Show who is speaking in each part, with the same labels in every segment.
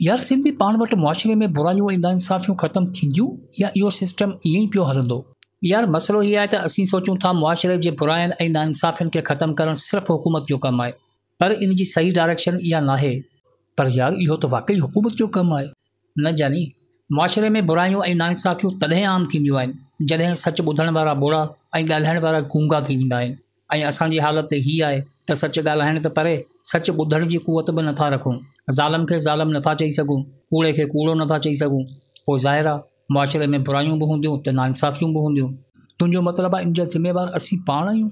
Speaker 1: يار سنڌي پاڻ وٽ معاشري ۾ برايون ۽ ناانصافيون ختم ٿينديون يا اهو سسٽم ائين ئي پيو هلندو؟ يار مسئلو هي آهي ته اسين سوچون ٿا معاشري جي براين ۽ ناانصافين کي ختم ڪرڻ صرف حڪومت جو ڪم آهي پر ان جي صحيح ڊائريڪشن اها ناهي. پر يار اهو ته واقعي حڪومت جو ڪم آهي. نه جاني، معاشري ۾ برايون ۽ ناانصافيون تڏهن عام ٿينديون آهن جڏهن سچ ٻڌڻ وارا ٻوڙا ۽ ڳالهائڻ وارا گونگا ٿي ويندا آهن. ۽ اسان جي حالت هي آهي ته سچ ڳالهائڻ ته پري سچ ٻڌڻ جي قوت به نٿا رکون. ظالم کي ظالم نٿا چئي سگهون، ڪوڙي کي ڪوڙو نٿا چئي سگهون. پوء ظاهر آ معاشري ۾ برايون به هونديون ته ناانصافيون به هونديون. تنهنجو مطلب آ ان جا ذميوار اسين پاڻ آهيون؟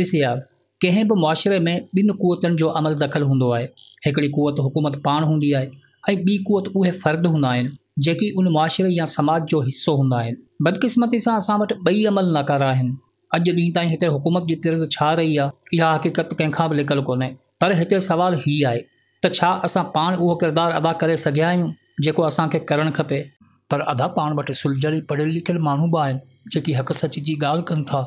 Speaker 1: ڏس يار، ڪنهن به معاشري ۾ ٻن قوتن جو عمل دخل هوندو آهي. هڪڙي قوت حڪومت پاڻ هوندي آهي ۽ ٻي قوت اهي فرد هوندا آهن، جيڪي ان معاشري يا سماج جو حصو هوندا آهن. بدقسمتي سان اسان وٽ ٻئي عمل ناڪاره آهن. اڄ ڏينهن تائين هتي حڪومت جي طرز ڇا رهي آ، اها حقيقت ڪنهن کان به لڪل ڪونهي. پر هتي سوال هي آهي ته ڇا اسان پاڻ اهو ڪردار ادا ڪري سگهيا آهيون، جيڪو اسان کي ڪرڻ کپي؟ پر ادا پاڻ وٽ سلجهيل پڙهيل لکيل ماڻهو به آهن، جيڪي حق سچ جي ڳالهه ڪن ٿا.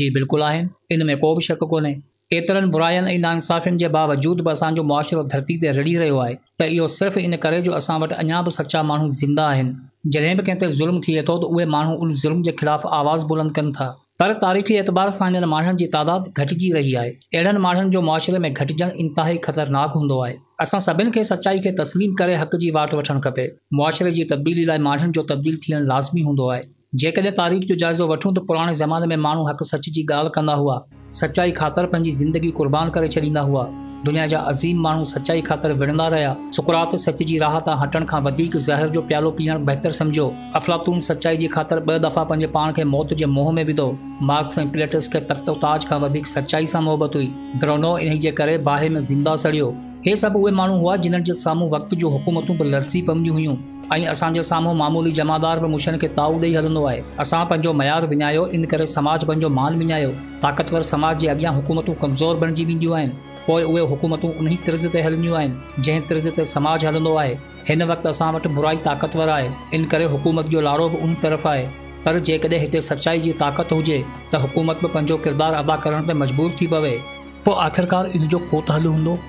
Speaker 1: جي بلڪل آهن، ان ۾ ڪو به شڪ ڪونهي. ايترن براين ۽ ناانصافين جي باوجود به اسان جو معاشرو ڌرتي تي رڙهي رهيو آهي ته اهو صرف ان ڪري جو اسان وٽ اڃا به سچا ماڻهو زنده آهن. جڏهن به ڪنهن تي ظلم ٿئي ٿو ته اهي ماڻهو ان ظلم جي خلاف آواز بلند ڪن ٿا. پر تاريخي اعتبار سان انهن ماڻهن جي تعداد گهٽجي رهي آهي. اهڙن ماڻهن جو معاشري ۾ گهٽجڻ انتهائي خطرناڪ هوندو آهي. اسان سڀن کي سچائي کي تسليم ڪري حق جي واٽ وٺڻ کپي. معاشري جي تبديلي لاء ماڻهن جو تبديل ٿيڻ لازمي هوندو آهي. جيڪڏهن تاريخ جو جائزو وٺون ته پراڻي زماني ۾ ماڻهو حق سچ جي ڳالهه ڪندا هئا، سچائي خاطر پنهنجي زندگي قربان ڪري ڇڏيندا هئا. دنيا جا عظيم ماڻهو سچائي خاطر وڙهندا رهيا. سقراط سچ جي راهه تان هٽڻ کان وڌيڪ زهر جو پيالو پيئڻ بهتر سمجهيو. افلاطون سچائي جي خاطر ٻه دفعا پنهنجي پاڻ کي موت جي منهن ۾ وڌو. مارڪس ۽ پليٽس کي تخت و تاج کان وڌيڪ سچائي سان محبت هئي. برونو انهي جي ڪري باهه ۾ زنده سڙيو. هي سڀ اهي ماڻهو هئا جنهن جي سامهون وقت جون حڪومتون به لرزي پونديون هيون. ۽ اسان جي سامهون معمولي جمعدار به مشن کي تائو ڏئي هلندو آهي. اسان پنهنجو معيار وڃايو ان ڪري سماج پنهنجو مان وڃايو. طاقتور سماج جي اڳيان حڪومتون ڪمزور بڻجي وينديون آهن. پوء اهي حڪومتون انهي طرز تي هلنديون آهن، جنهن طرز تي سماج هلندو آهي. هن وقت اسان وٽ برائي طاقتور آهي، ان ڪري حڪومت جو لاڙو به ان طرف آهي. پر جيڪڏهن هتي سچائي جي طاقت هجي ته حڪومت به پنهنجو ڪردار ادا ڪرڻ تي مجبور ٿي پوي. پوء آخرڪار ان جو ڪو ته حل هوندو؟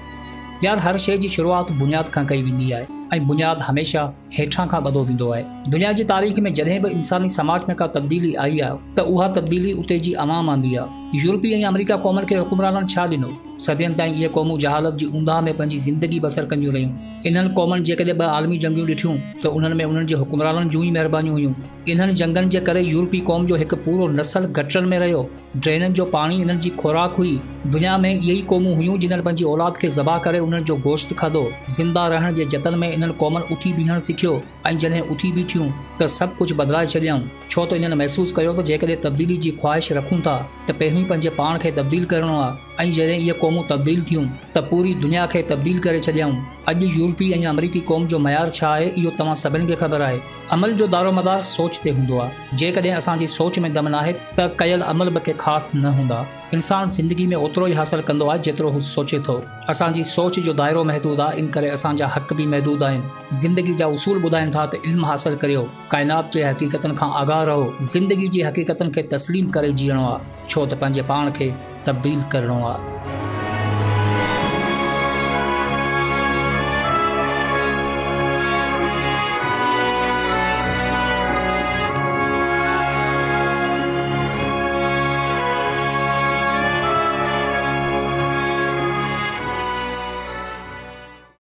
Speaker 1: يار هر شيء جي شروعات بنياد کان ڪئي ويندي آهي ۽ بنياد هميشه هيٺان کان ٻڌو ويندو آهي. دنيا جي تاريخ ۾ جڏهن به انساني سماج ۾ ڪا تبديلي آئي آهي ته اها تبديلي اتي جي عوام آندي آهي. يورپي ۽ آمريڪا قومن کي حڪمرانن ڇا ڏنو؟ صدين تائين اهي قومون جهالت جي اونداهه ۾ پنهنجي زندگي بسر ڪنديون رهيون. انهن قومن جيڪڏهن ٻه عالمي جنگيون ڏٺيون ته انهن ۾ انهن جي حڪمرانن جون ئي مهربانيون هيون. انهن جنگن جي ڪري يورپي قوم جو هڪ پورو نسل گٽرن ۾ رهيو. ڊرينن جو پاڻي انهن جي خوراڪ هئي. دنيا ۾ اهي ئي قومون هيون جنهن پنهنجي اولاد کي ذبح ڪري انهن جو گوشت کاڌو. زنده رهڻ جي جتن ۾ انهن قومن اٿي بيهڻ سکيو ۽ جڏهن اٿي بيٺيون ته سڀ ڪجهه بدلائي ڇڏيائون. ڇو ته انهن محسوس ڪيو ته جيڪڏهن تبديلي جي خواهش رکون ٿا ته پهرين پنهنجي پاڻ کي تبديل ڪرڻو آ ۽ جڏهن اهي قومون تبديل ٿيون ته پوري دنيا کي تبديل ڪري ڇڏيائون. اڄ يورپي ۽ آمريڪي قوم جو معيار ڇا آهي اهو توهان سڀن کي خبر آهي. عمل جو دارومدار سوچ تي هوندو آ. جيڪڏهن اسان جي سوچ ۾ دم ناهي ته ڪيل عمل به ڪي خاص نه هوندا. انسان زندگي ۾ اوترو ئي حاصل ڪندو آ جيترو هو سوچي ٿو. اسان جي سوچ جو دائرو محدود آ انڪري اسان جا حق به محدود آهن. زندگي جا اصول ٻڌائين ٿا ته علم حاصل ڪريو، ڪائنات جي حقيقتن کان آگاهه رهو، زندگي جي حقيقتن کي تسليم ڪري جيئڻو آ ڇو ته پنهنجي پاڻ کي تبديل ڪرڻو آ.